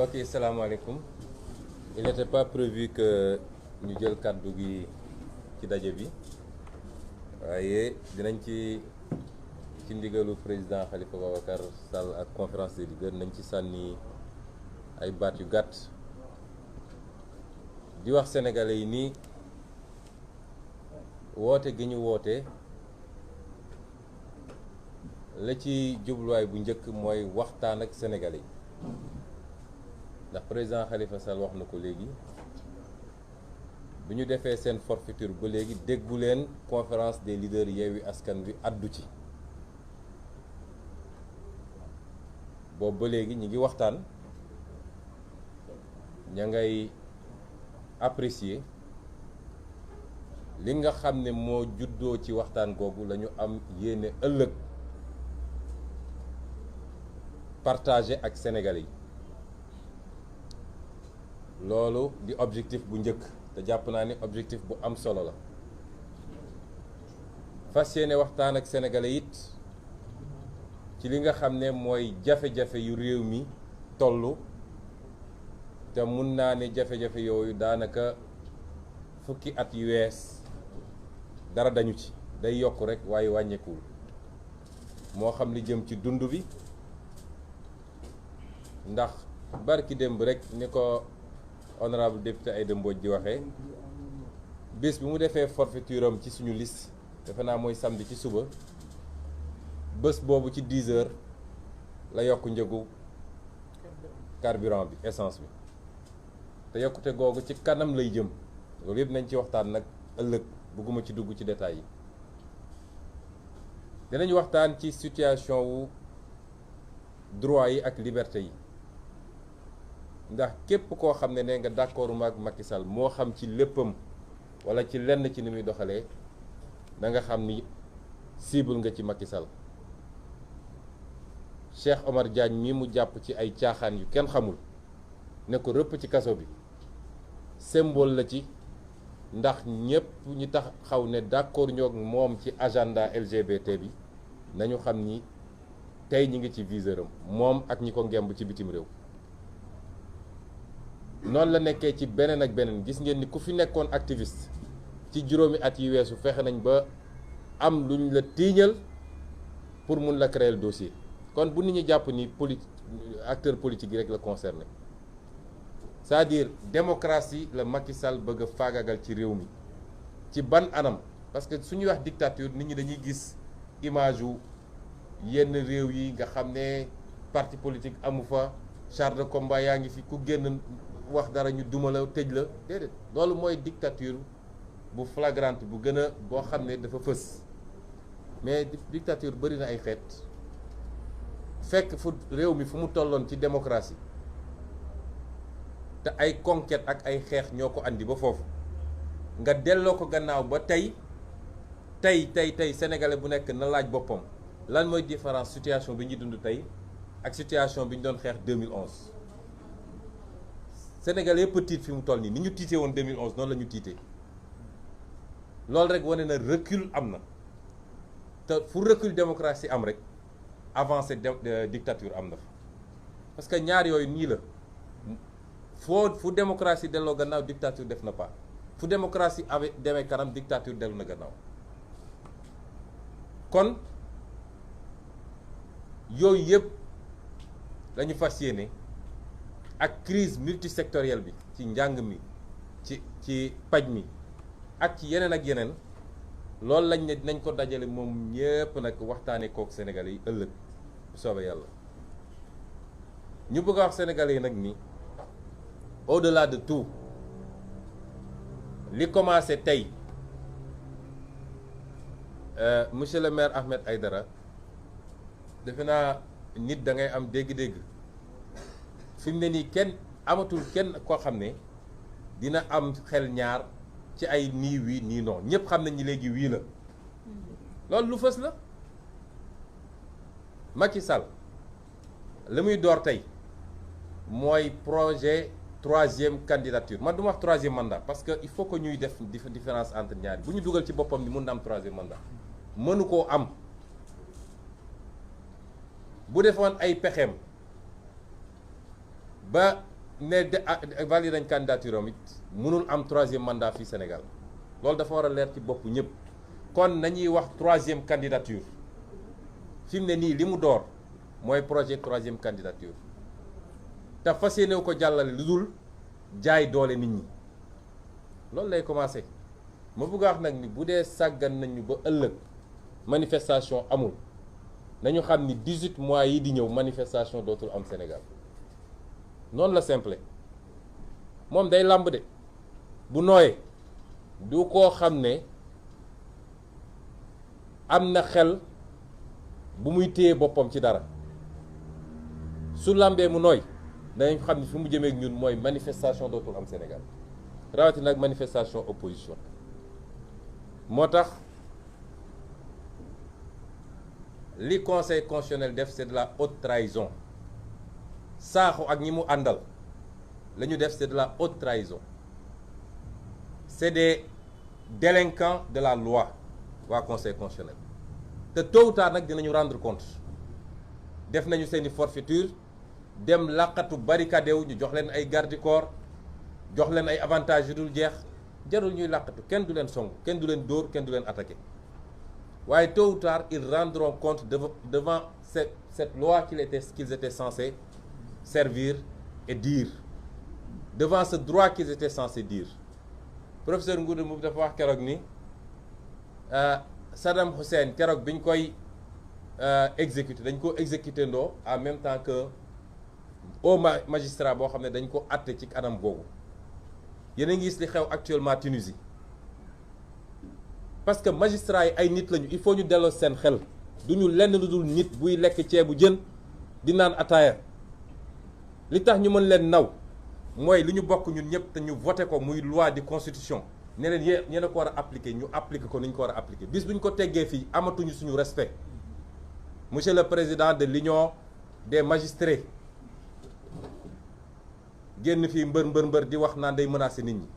mbokk yi salaamaaleykum. Il n'était pas prévu que ñu jël kàddu gi ci daje bi waaye dinañ ci ndigalu président Khalifa Babacar Sall ak conférence des leaders nañ ci sànni ay baat yu gàtt di wax sénégalais yi nii woote gi ñu woote la ci jubluwaay bu njëkk mooy waxtaan ak sénégalais yi ndax président Khalifa Sall wax na ko léegi bi ñu defee seen forfaiture ba léegi déggu leen conférence des leaders Yewwi Askan Wi addu ci boobu ba léegi ñi ngi waxtaan ña ngay apprécier li nga xam ne moo juddoo ci waxtaan googu la ñu am yéene ëllëg partager ak sénégalais yi loolu di objectif bu njëkk te jàpp naa ni objectif bu am solo la fas yéene waxtaan ak sénégalais it ci li nga xam ne mooy jafe-jafe yu réew mi tollu te mun naa ne jafe-jafe yooyu daanaka fukki at yu wees dara dañu ci day yokk rek waaye wàññeekuwul moo xam li jëm ci dund bi ndax barki démb rek ni ko honorable député Aïda Mbodj di waxee bis bi mu defee forfaiture am ci suñu liste defe naa mooy samedi ci suba bés boobu ci 10 heures la yokk njëgu carburant bi essence bi te yokkute googu ci kanam lay jëm loolu yëpp nañ ci waxtaan nag ëllëg bëgguma ci dugg ci détails yi dinañ waxtaan ci situation wu droit yi ak liberté yi ndax képp koo xam ne nga d'accord ak Macky Sall moo xam ci léppam wala ci lenn ci ni muy doxalee da nga xam ni cible nga ci Macky Sall Cheikh Omar Diagne mi mu jàpp ci ay caaxaan yu kenn xamul ne ko rëpp ci kaso bi symbole la ci ndax ñépp ñi taxaw ne d'accord ñoo moom ci agenda LGBT bi nañu xam ni tey ñi ngi ci viseuram moom ak ñi ko ngemb ci bitim réew noonu la nekkee ci beneen ak beneen gis ngeen ni ku fi nekkoon activiste ci juróomi at yi weesu fexe nañ ba am luñ la tiiñal pour mun la créer dossier kon bu nit ñi jàpp ni acteur politique yi rek la concerné c'est-à-dire démocratie la Macky Sall bëgg a faagagal ci réew mi ci ban anam parce que suñuy wax dictature nit ñi dañuy gis image yu yenn réew yi nga xam ne parti politique amu fa char de combat yaa ngi fi ku génn wax dara ñu duma la tëj la déedéet loolu mooy dictature bu flagrante bu gën a boo xam ne dafa fës mais dictature bëri na ay xeet fekk fu réew mi fu mu tolloon ci démocratie te ay conquête ak ay xeex ñoo ko andi ba foofu nga delloo ko gannaaw ba tey sénégalais bu nekk na laaj boppam lan mooy différence situation bi ñu dund tey ak situation bi ñu doon xeex 2011 sénégalais yëpp tiit fi mu toll nii ni ñu tiitee woon 2011 noonu la ñu tiitee loolu rek wane na recul am na te fu recul démocratie am rek avancée dictature am na fa parce que ñaar yooyu nii la fu démocratie delloo gannaaw dictature def na pas fu démocratie demee kanam dictature dellu na gannaaw kon yooyu yëpp lañu fas yéene ak crise multisectorielle bi ci njàng mi ci paj mi ak ci yeneen ak yeneen loolu lañ ne dinañ ko dajale moom ñépp nag waxtaanee kook sénégalais yi ëllëg bu soobee yàlla ñu bëgg a wax sénégalais yi nag ni au-delà de tout li commencé tey monsieur le maire Ahmed Aïdara defe naa nit da ngay am dégg-dégg fi mu ne nii kenn amatul kenn koo xam ne dina am xel ñaar ci ay nii wii nii non ñëpp xam nañ ni léegi wii la loolu lu fës la Macky Sall la muy door tey mooy projet troisième candidature man du ma wax troisième mandat parce que il faut que ñuy def différence entre ñaari bu ñu dugal ci boppam ni mun na am troisième mandat mënu koo am bu defoon ay pexeem ba ne valide nañ candidature am it mënul am 3e mandat fii Sénégal loolu dafa war a leer ci bopp ñëpp. kon nañuy wax 3e candidature fi mu ne nii li mu door mooy projet 3e candidature te fas yéene ko jàllale lu dul jaay doole nit ñi loolu lay commencé. ma bëgg a wax nag ni bu dee sàggan nañu ba ëllëg manifestation amul nañu xam ni 18 mois yi di ñëw manifestation dootul am Sénégal noonu la simple moom day làmb de bu nooyee du koo xam ne am na xel bu muy téye boppam ci dara su làmbee mu nooy danañ xam ni fi mu jëmee ak ñun mooy manifestation dootul am Sénégal rawatina nag manifestation opposition. moo tax li conseil constitutionnel def c'est de la haute trahison Sakho ak ñi mu àndal la ñu def c'est de la haute trahison c'est des délinquants de la loi waa conseil constitutionnel te tôt ou tard nag dinañu rendre compte def nañu seeni forfaiture dem laqatu barricade wu ñu jox leen ay garde corps jox leen ay avantages yu dul jeex jarul ñuy làqatu kenn du leen song kenn du leen dóor kenn du leen attaqué waaye tôt ou tard ils rendront compte devant cette loi qu'ils étaient censés servir et dire devant ce droit qu'ils étaient censés dire. Professeur Ngouda Mboup dafa wax keroog ni Saddam Hussein keroog bi ñu koy exécuté dañ ko exécuté ndoo en même temps que au magistrat boo xam ne dañ ko àtte ci anam googu. yéen a ngi gis li xew actuellement Tunisie parce que magistrats yi ay nit lañu il faut ñu delloo seen xel du ñu lenn lu dul nit buy lekk ceebu jën di naan ataaya li tax ñu mën leen naw mooy li ñu bokk ñun ñëpp te ñu voté ko muy loi de constitution ne leen yéen a ko war a appliquer ñu appliquer ko ni ñu ko war a appliquer bis bu ñu ko teggee fii amatuñu suñu respect monsieur le président de l'union des magistrats génn fii mbër di wax naan day menacer nit ñi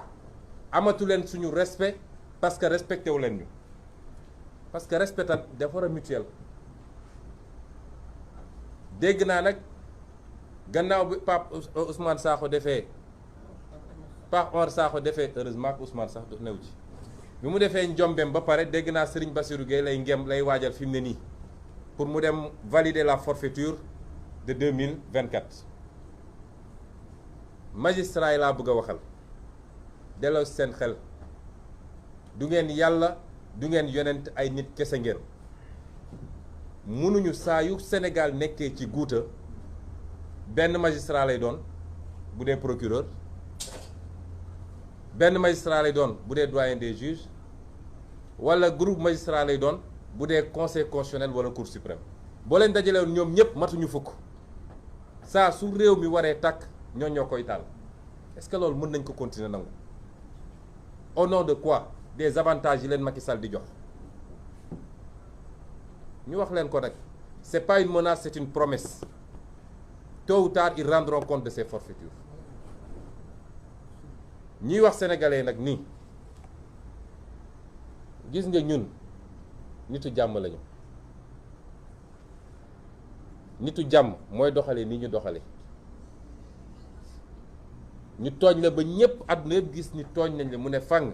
amatu leen suñu respect parce que respecté wu leen ñu parce que respect dafa war a mutuel. dégg naa nag gannaaw bi Pape Ousmane Sakho defee Pape Omar Sakho defee heureusement que Ousmane sax new ci bi mu defee njombeem ba pare dégg naa Serigne Bassirou Gueye lay waajal fi mu ne nii pour mu dem valider la forfaiture de 2024. magistrat yi laa bëgg a waxal delloo seen xel du ngeen yàlla du ngeen yonent ay nit kese ngeen mënuñu saa yu Sénégal nekkee ci guuta benn magistrat lay doon bu dee procureur benn magistrat lay doon bu dee doyen des juges wala groupe magistrat lay doon bu dee conseil constitutionnel wala cour suprême boo leen dajalewoon ñoom ñëpp matuñu fukk saa su réew mi waree tàkk ñoo koy taal est-ce que loolu mën nañ ko continuer nangu au nom de quoi des avantages yi leen Macky Sall di jox ñu wax leen ko nag c'est pas une menace c'est une promesse tôt ou tard ils rendront compte de ces forfaitures ñuy wax sénégalais nag nii gis nga ñun nitu jàmm lañu nitu jàmm mooy doxale ni ñu doxale ñu tooñ la ba ñëpp àdduna yëpp gis ni tooñ nañ la mu ne fang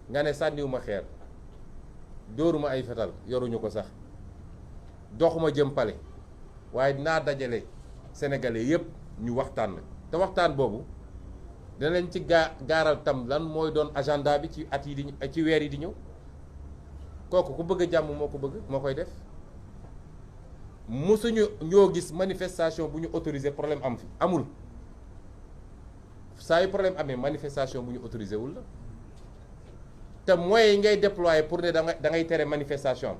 nga ne sànniwuma xeer dóoruma ay fetal yoruñu ko sax doxuma jëm pale waaye dinaa dajale sénégalais yëpp ñu waxtaan na te waxtaan boobu dina leen ci gaaral tam lan mooy doon agenda bi ci at yi di ci weer yi di ñëw kooku ku bëgg a jàmm moo ko bëgg moo koy def musuñu ñoo gis manifestation bu ñu autorisé problème am fi amul saa yu problème amee manifestation bu ñu autorisé wul la te moyens yi ngay déployer pour ne da ngay tere manifestation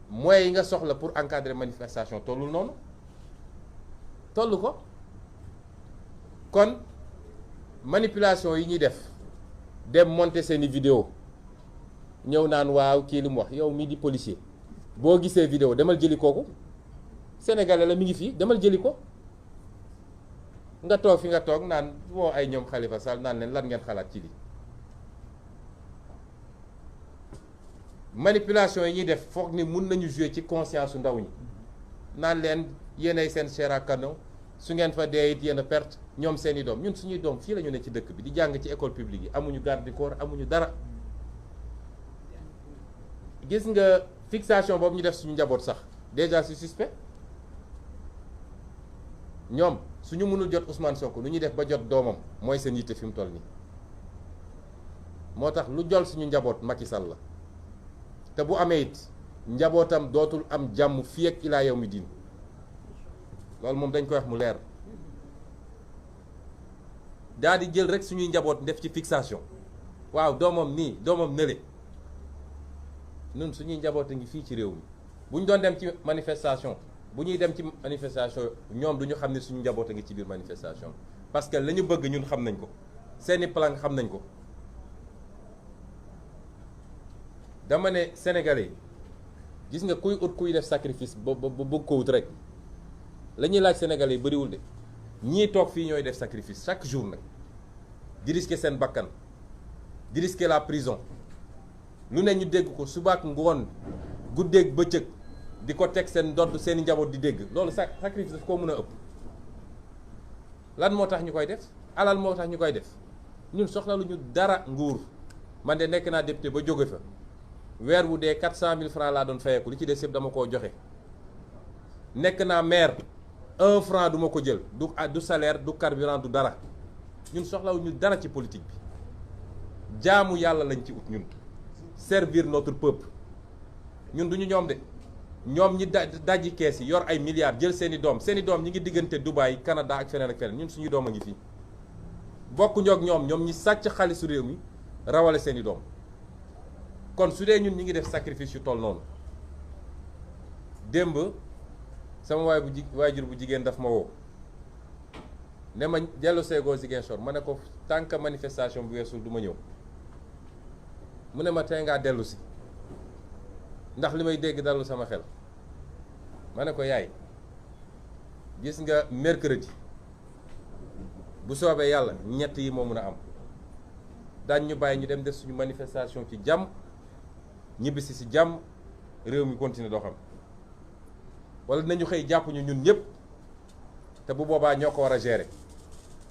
moyens yi nga soxla pour encadrer manifestation tollul noonu toll ko kon manipulation yi ñuy def dem monter seeni vidéo ñëw naan waaw kii li mu wax yow mii di policier boo gisee vidéo demal jëli kooku sénégalais la mi ngi fii demal jëli ko nga toog fi nga toog naan woo ay ñoom Khalifa Sall naan leen lan ngeen xalaat ci lii manipulation yi ñuy def foog ni mun nañu jouer ci conscience su ndaw ñi naan leen yéenay seen chair à canon su ngeen fa dee it yéen a perte ñoom seeni doom ñun suñuy doom fii la ñu ne ci dëkk bi di jàng ci école publique yi amuñu garde du corps amuñu dara. gis nga fixation boobu ñu def suñu njaboot sax déjà c'est suspect ñoom suñu mënul jot Ousmane Sonko lu ñuy def ba jot doomam mooy seen yitte fi mu toll nii moo tax lu jol suñu njaboot Macky Sall la te bu amee it njabootam dootul am jàmm fii ak ilaa yow mi diin loolu moom dañ koy wax mu leer daal di jël rek suñuy njaboot def ci fixation waaw doomam nii doomam nële ñun suñuy njaboot a ngi fii ci réew mi bu ñu doon dem ci manifestation bu ñuy dem ci manifestation ñoom du ñu xam ne suñu njaboot a ngi ci biir manifestation parce que la ñu bëgg ñun xam nañ ko seeni plan xam nañ ko dama ne sénégalais gis nga kuy def sacrifice ba bëgg ko wut rek la ñuy laaj sénégalais yi bëriwul de ñii toog fii ñooy def sacrifice chaque jour nag di risquer seen bakkan di risquer la prison lu ne ñu dégg ko subaak ngoon guddeeg bëccëg di ko teg seen ndodd seen njaboot di dégg loolu sacrifice daf koo mën a ëpp lan moo tax ñu koy def alal moo tax ñu koy def ñun soxla lu ñu dara nguur man de nekk naa député ba jóge fa weer wu dee 400 000 francs laa doon fayeeku li ci des yëpp dama koo joxe nekk naa maire 1 franc du ma ko jël du salaire du carburant du dara ñun soxlawuñu dara ci politique bi jaamu yàlla lañ ci ut ñun servir notre peuple ñun duñu ñoom de ñoom ñi dajji kees yi yor ay milliards jël seeni doom ñi ngi diggante Dubaï Canada ak feneen ñun suñu doom a ngi fii bokku ñoog ñoom ñi sàcc xaalisu réew mi rawale seeni doom kon su dee ñun ñi ngi def sacrifice yu toll noonu démb sama waajur bu jigéen daf ma woo ne ma dellu seegoo Ziguinchor ma ne ko tant que manifestation bu weesul du ma ñëw mu ne ma tey ngaa dellu si ndax li may dégg dalul sama xel ma ne ko yaay gis nga mercredi bu soobee yàlla ñett yi moo mën a am daañ ñu bàyyi ñu dem def suñu manifestation ci jàmm ñibbisi si jàmm réew mi continuer doxam wala nañu xëy jàpp ñu ñun ñëpp te bu boobaa ñoo ko war a gérer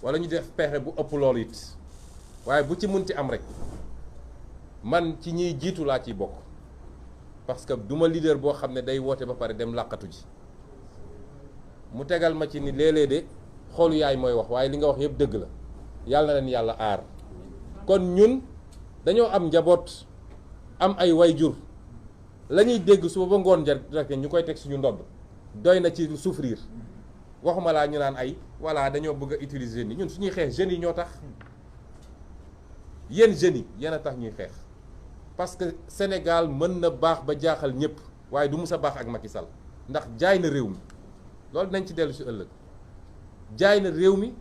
wala ñu def pexe bu ëpp loolu it waaye bu ci munti am rek man ci ñiy jiitu laa ciy bokk parce que duma leader boo xam ne day woote ba pare dem làqatu ji mu tegal ma ci ni léeg-léeg de xoolu yaay mooy wax waaye li nga wax yëpp dëgg la yàlla na leen yàlla aar kon ñun dañoo am njaboot am ay wayjur la ñuy dégg suba ba ngoon rek ñu koy teg suñu ndodd doy na ci souffrir waxuma laa ñu naan ay voilà dañoo bëgg a utiliser ni ñun suñuy xeex jeunes yi ñoo tax yéen jeunes yi yéen a tax ñuy xeex parce que Sénégal mën na baax ba jaaxal ñëpp waaye du mus a baax ak Macky Sall ndax jaay na réew mi loolu nañ ci dellu si ëllëg jaay na réew mi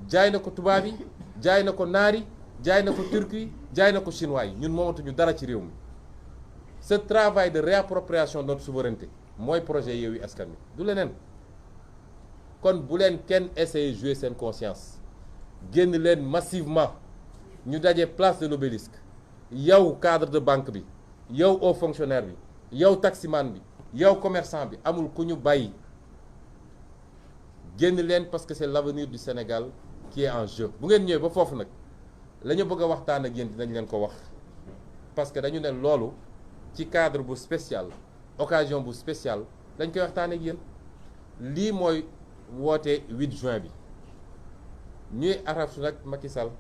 jaay na ko tubaab yi jaay na ko naar yi jaay na ko turc yi jaay na ko chinois yi ñun moomatuñu dara ci réew mi ce travail de réappropriation de notre souveraineté mooy projet Yewwi Askan Wi du leneen kon bu leen kenn essayer jouer seen conscience génn leen massivement ñu daje place de l'Obélisque yow cadre de banque bi yow haut fonctionnaire bi yow taximan bi yow commerçant bi amul ku ñu bàyyi génn leen parce que c'est l'avenir du Sénégal qui est en jeu bu ngeen ñëwee ba foofu nag la ñu bëgg a waxtaan ak yéen dinañ leen ko wax parce que dañu ne loolu ci cadre bu spécial occasion bu spécial dañ koy waxtaan ak yéen lii mooy woote 8 juin bi ñuy araftu nag Macky Sall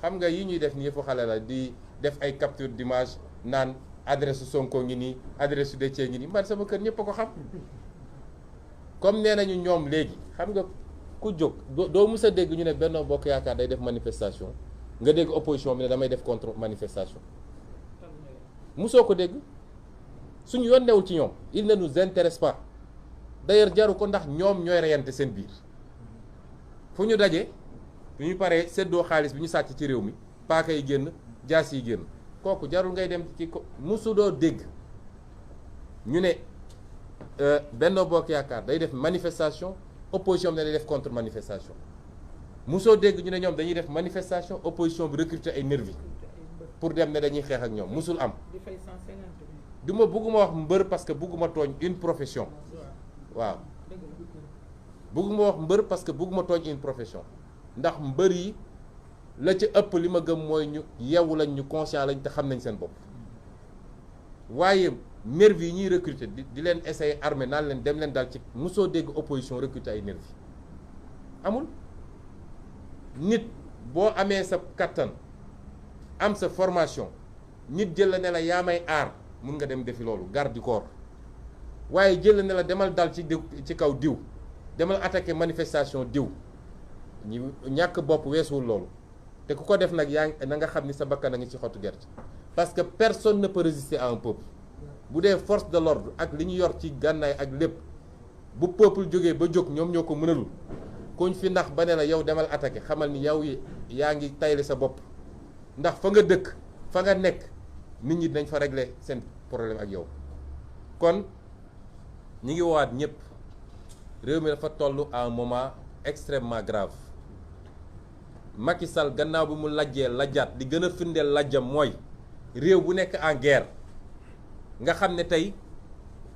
xam nga yi ñuy def nii yëfu xale la di def ay capture d'image naan adresse Sonko ngi nii adresse Déthié ngi nii man sama kër ñëpp a ko xam comme nee nañu ñoom léegi xam nga ku jóg doo mës a dégg ñu ne Benno Bokk Yaakaar day def manifestation nga dégg opposition bi ne damay def contre manifestation musoo ko dégg suñu yoon newul ci ñoom il ne nous intéresse pas d'ailleurs jaru ko ndax ñoom ñooy reyante seen biir fu ñu daje bu ñu paree séddoo xaalis bi ñu sàcc ci réew mi paaka yi génn jaas yi génn kooku jarul ngay dem ci ko musudoo dégg ñu ne Benno Bokk Yaakaar day def manifestation opposition bi ne day def contre manifestation musoo dégg ñu ne ñoom dañuy def manifestation opposition bi recruter ay nervi pour dem ne dañuy xeex ak ñoom musul am bugguma wax mbër parce que bugguma tooñ une profession waaw bëgguma wax mbër parce que bëgguma tooñ une profession ndax mbër yi la ci ëpp li ma gëm mooy ñu yeewu lañ, ñu conscient lañ te xam nañ seen bopp. waaye nervi yi ñuy recruter di leen essayer armé naan leen dem leen daal ci mosoo dégg opposition recruter ay nervi amul. nit boo amee sa kattan am sa formation nit jël la ne la yaa may aar mun nga dem defi loolu garde du corps waaye jël la ne la demal dal ci kaw diw demal attaquer manifestation diw ñu ñàkk bopp weesuwul loolu te ku ko def nag yaa na nga xam ni sa bakkan a ngi ci xottu gerte. parce que personne ne peut résister à un peuple bu dee force de l'ordre ak li ñu yor ci gànnaay ak lépp bu peuple jógee ba jóg ñoom ñoo ko mënalul kuñ fi ndax ba ne la yow demal attaqué xamal ni yow yaa ngi tayle sa bopp ndax fa nga dëkk fa nga nekk nit ñi dañ fa régler seen problème ak yow. kon ñi ngi woowaat ñëpp réew mi dafa toll à un moment extrêmement grave. Macky Sall gannaaw bi mu lajjee lajjaat li gën a firndeel lajjam mooy réew bu nekk en guerre nga xam ne tey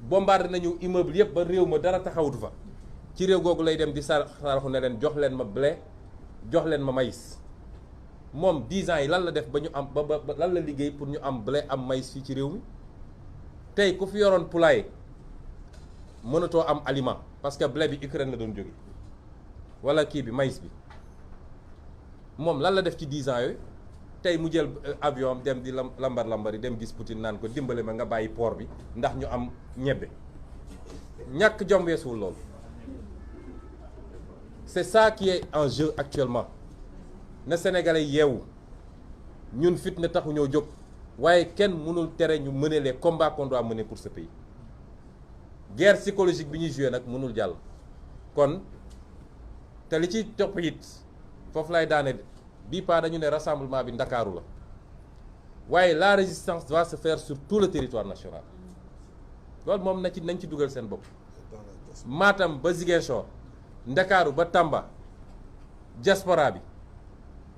bombardé nañu immeuble yëpp ba réew ma dara taxawutu fa ci réew googu lay dem di saraxu ne leen jox leen ma blé jox leen ma maïs. moom 10 ans yi lan la def ba ñu am ba lan la liggéey pour ñu am blé am maïs fii ci réew mi tey ku fi yoroon poulailler mënatoo am aliment parce que blé bi Ukraine la doon jóge wala kii bi maïs bi. moom lan la def ci 10 ans yooyu tey mu jël avion am dem di lambar yi dem gis Poutine naan ko dimbale ma nga bàyyi port bi ndax ñu am ñebbe ñàkk jom weesuwul loolu. c'est ça qui est en jeu actuellement na Sénégalais yeewu ñun fitna taxu ñoo jóg waaye kenn mënul tere ñu mener les combats qu'on doit mener pour ce pays. guerre psychologique bi ñuy joué nag mënul jàll kon te li ci topp it foofu lay daane bii pas dañu ne rassemblement bi ndakaaru la waaye la résistance doit se faire sur tout le territoire national loolu moom nañ ci dugal seen bopp. Matam ba Ziguinchor ndakaaru ba Tamba diaspora bi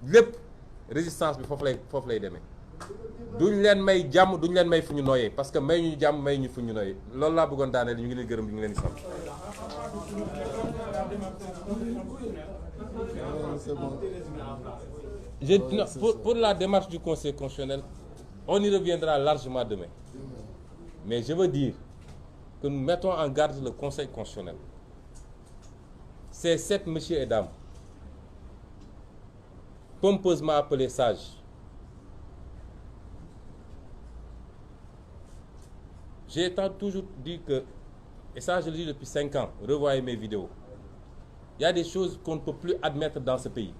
lépp résistance bi foofu lay demee duñ leen may jàmm duñ leen may fu ñu nooyee parce que may ñu jàmm may ñu fu ñu nooyee loolu laa bëggoon daane ñu ngi leen gërëm ñu ngi leen di sant. Pour la démarche du Conseil constitutionnel, on y reviendra largement demain. Mais je veux dire que nous mettons en garde le Conseil constitutionnel. Ces 7 messieurs et dames, pompeusement appelés sages, j'ai toujours dit que, et ça je le dis depuis 5 ans, revoyez mes vidéos, il y a des choses qu'on ne peut plus admettre dans ce pays.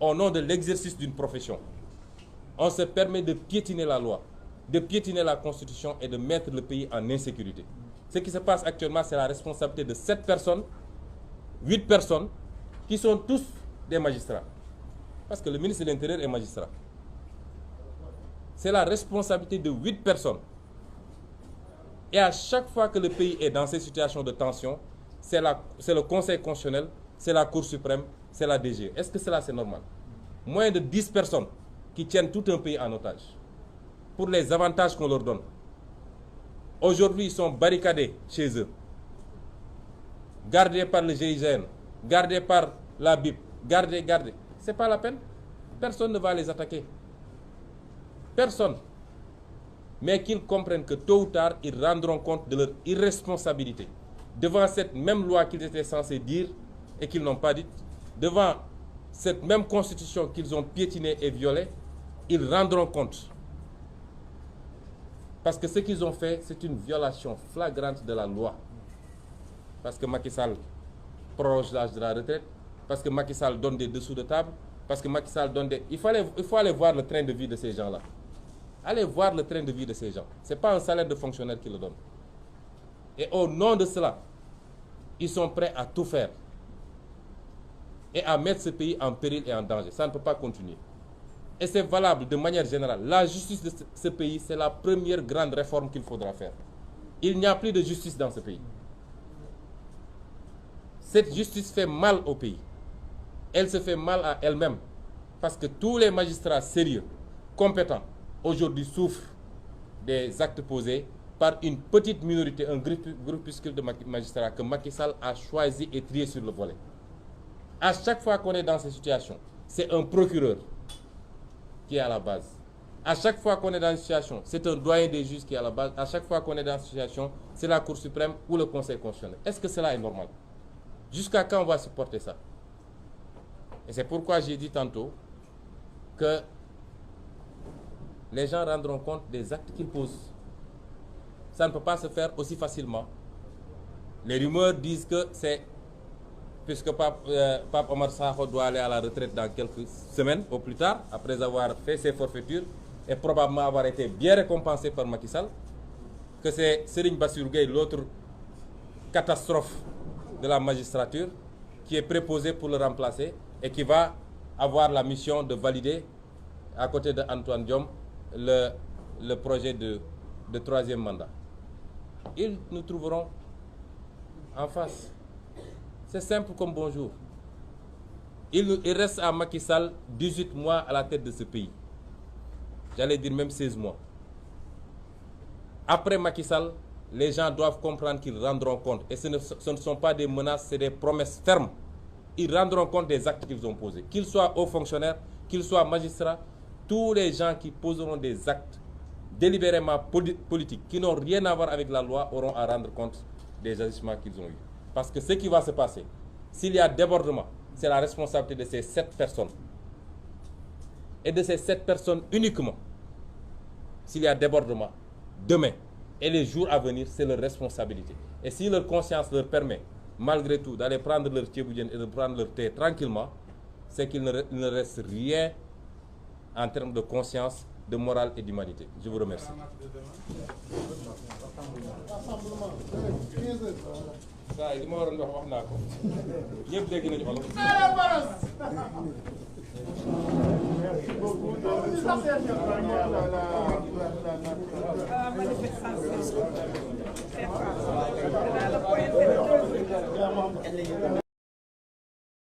Au nom de l'exercice d'une profession, on se permet de piétiner la loi, de piétiner la Constitution et de mettre le pays en insécurité. Ce qui se passe actuellement, c'est la responsabilité de 7 personnes, 8 personnes, qui sont tous des magistrats. Parce que le ministre de l'Intérieur est magistrat. C'est la responsabilité de 8 personnes. Et à chaque fois que le pays est dans ces situations de tension, c'est le Conseil constitutionnel, c'est la Cour suprême, c'est la DG. Est-ce que cela c'est normal? Moins de 10 personnes qui tiennent tout un pays en otage pour les avantages qu'on leur donne. Aujourd'hui, ils sont barricadés chez eux, gardés par le GIGN, gardés par la BIP, gardés. C'est pas la peine. Personne ne va les attaquer. Personne. Mais qu'ils comprennent que tôt ou tard, ils rendront compte de leur irresponsabilité devant cette même loi qu'ils étaient censés dire et qu'ils n'ont pas dite, devant cette même constitution qu'ils ont piétinée et violée, ils rendront compte. Parce que ce qu'ils ont fait, c'est une violation flagrante de la loi. Parce que Macky Sall prolonge l'âge de la retraite, parce que Macky Sall donne des dessous de table, parce que Macky Sall donne des... Il faut aller voir le train de vie de ces gens-là. Allez voir le train de vie de ces gens. Ce n'est pas un salaire de fonctionnaire qui le donne. Et au nom de cela, ils sont prêts à tout faire et à mettre ce pays en péril et en danger. Ça ne peut pas continuer. Et c'est valable de manière générale. La justice de ce pays, c'est la première grande réforme qu'il faudra faire. Il n'y a plus de justice dans ce pays. Cette justice fait mal au pays. Elle se fait mal à elle-même. Parce que tous les magistrats sérieux, compétents, aujourd'hui souffrent des actes posés par une petite minorité, un groupuscule de magistrats que Macky Sall a choisi et trié sur le volet. À chaque fois qu'on est dans ces situations, c'est un procureur qui est à la base. À chaque fois qu'on est dans une situation, c'est un doyen des juges qui est à la base. À chaque fois qu'on est dans une situation, c'est la Cour suprême ou le Conseil constitutionnel. Est-ce que cela est normal? Jusqu'à quand on va supporter ça? Et c'est pourquoi j'ai dit tantôt que les gens rendront compte des actes qu'ils posent. Ça ne peut pas se faire aussi facilement. Les rumeurs disent que c'est, puisque Pape Omar Sakho doit aller à la retraite dans quelques semaines au plus tard, après avoir fait ses forfaitures et probablement avoir été bien récompensé par Macky Sall, que c'est Serigne Bassirou Gueye, l'autre catastrophe de la magistrature, qui est préposé pour le remplacer et qui va avoir la mission de valider, à côté de Antoine Diome, le projet de troisième mandat. Ils nous trouveront en face. C'est simple comme bonjour. Il reste à Macky Sall 18 mois à la tête de ce pays. J'allais dire même 16 mois. Après Macky Sall, les gens doivent comprendre qu'ils rendront compte. Et ce ne sont pas des menaces, c'est des promesses fermes. Ils rendront compte des actes qu'ils ont posés. Qu'ils soient hauts fonctionnaires, qu'ils soient magistrats, tous les gens qui poseront des actes délibérément politiques, qui n'ont rien à voir avec la loi, auront à rendre compte des agissements qu'ils ont eus. Parce que ce qui va se passer, s'il y a débordement, c'est la responsabilité de ces 7 personnes. Et de ces 7 personnes uniquement. S'il y a débordement, demain et les jours à venir, c'est leur responsabilité. Et si leur conscience leur permet, malgré tout, d'aller prendre leur tchéboudienne et de prendre leur thé tranquillement, c'est qu'il ne reste rien en termes de conscience, de morale et d'humanité. Je vous remercie. Ça, il m'a dit que